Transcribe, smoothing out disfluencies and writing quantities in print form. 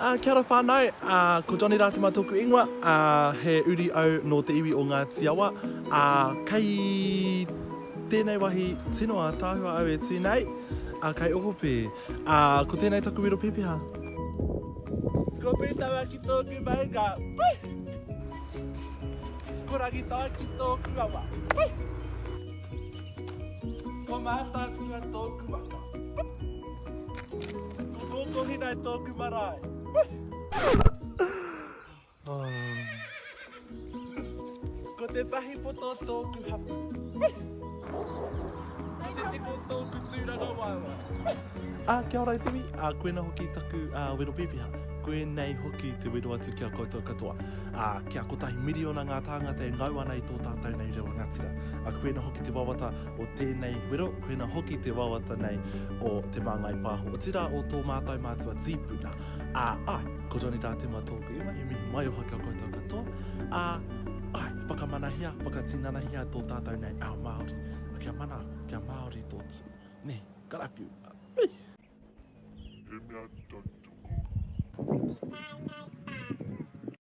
Uh, kia ora whānau, uh, ko Johnny Rātima tōku ingoa, uh, he uri au nō te iwi o Ngāti Awa. Uh, kei tēnei wahi tino ātaahua au e tū nei, uh, kei Ohope. Uh, ko tēnei taku wero pepeha. Ko Pūtaua ki tōku maunga, pui! Ko Rangitaiki tōku awa, pui! Ko Mātaatua tōku waka. Ko Kōkōhinau tōku marae. Ko Te Pahipoto tōku hapū. Ko Te Teko tōku tūrangawaewae. Ā, kia ora e te iwi, ā, koina hoki taku wero pēpeha. Koinei hoki te wero atu ki a koutou katoa. Ā, kia kotahi miriona ngā tāngata e ngau ana i tō tātou nei reo rangatira. Ā, koina hoki te wawata o tēnei wero, koina hoki te wawata nei o Te Māngai Pāho, otirā o tō mātou mātua tīpuna. Ā, āe, ko Johnny Rātima tōku ingoa, he mihi maioha ki a koutou katoa. Ā, āe, whakamanahia, whakatinanahia tō tātou nei ao Māori. Kia mana, kia Māori tō tū. Nē, karawhiu.